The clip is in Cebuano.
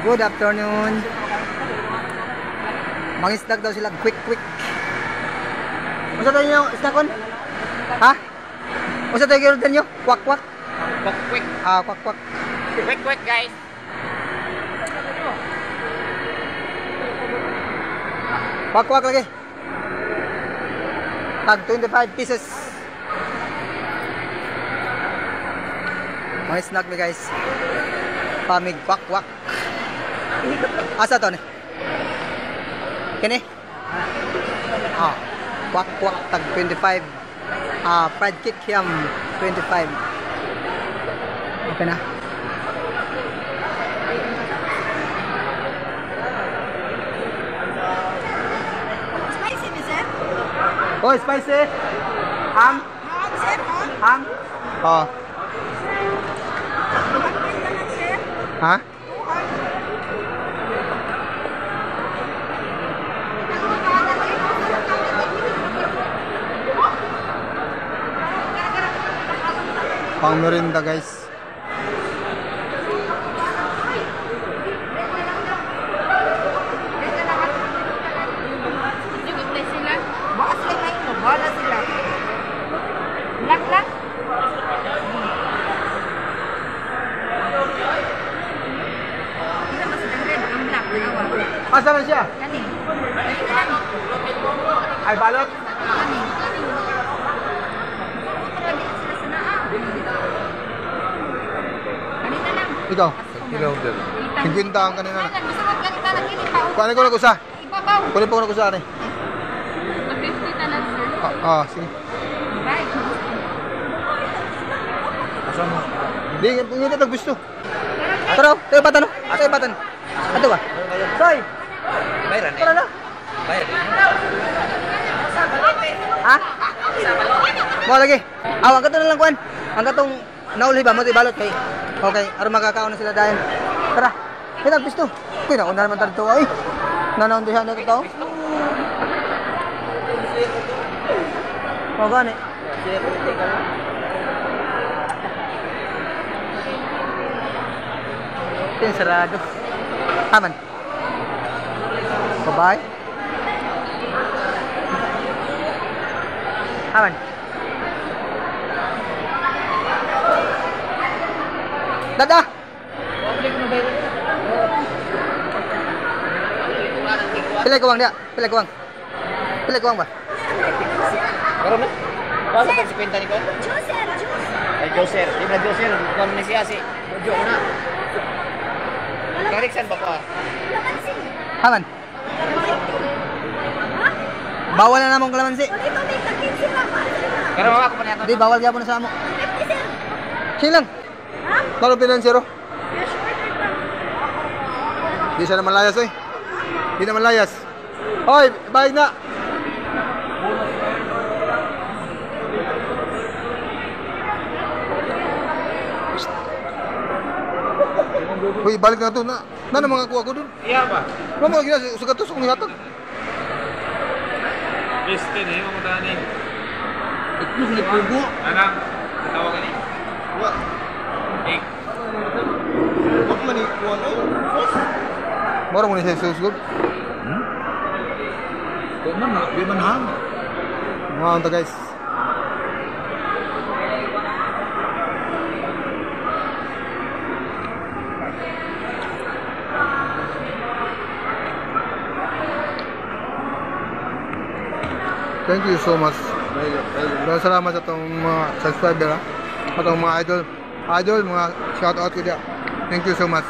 Good afternoon. Mangisdag daw sila quick quick. Unsa tayo yung snackon? Ha? Unsa tayo order nyo? Kwak kwak. Kwak quick. Ah, kwak kwak. Quick quick guys. Kwak kwak lagi. Tag 25 pieces. Mga snack mi guys. Pamig kwak kwak. Asa to ni? Kini? Ah, kwak kwak tag 25. Ah, fried cake yam 25. Okay na. Spicy ni sir? Oh, spicy. Ang Hang sir, hang. Ang. Oh. 200 na lang sir. Ha? 200. Pang merienda guys. Baka sila may bala sila. Black lang? Isa mas ang red, ang black. Awa. Asa man siya? Kani. Kani na lang. Ay balot. Kani. Pero di sila sa naa. Kani na lang. Ikaw. Kilo. 50 ang kanina na. Gusto mo ganita lang kini pa. Kunin ko na kusa. Ibabaw. Kunin po ko na kusa ani. 50 na lang sir. Ah, ah, sige. Bye. Di, hindi na gusto. Tara, tayo batan no? Tayo batan. Ato ba? Soy, Bayran tara na. Bayran. Ha? Mo lagi. Aw, ang kato na lang kuan. Ang katong nauli ba mo balot kay. Okay, aron makakaon na sila dahil. Tara. Kita gusto. Kuy na una naman tarto ay. Nanaon diha na to. O gani. Tin sarado. Aman. Bye-bye. Aman. Dada. Pila kuwang dia? Pila kuwang? Pila kuwang ba? Karon na. Pasa tag 50 ni ko. Juicer, juice. Ay Joser, di ba Joser? Kuan ni siya si Jojo na. Kariksan ba ko? Kalamansi. Aman. Ha? Bawal na namong kalamansi. Ito may tag-15 lang. Karon ako pa niya Di bawal gyapon na sa amo. 50 sir. Silang. Ha? Talo pinansero. Fresh order pa. Di siya naman layas oy. Di naman layas. Hoy, bayad na. Uy, balik na to na. Na na mga kuha ko dun. Iya ba? Wala mga gina sa gatos kung ihatag. Biste ni mo tani. Itlog ni pugo. Anang tawag ani. Wa, Egg. wa man ni kuha no. Moro mo ni sa susgod. Di man, di man hang. Mga unta guys. Thank you so much. Maraming salamat sa itong mga subscriber ha. Atong mga idol. Idol, mga shout out ko diya. Thank you so much.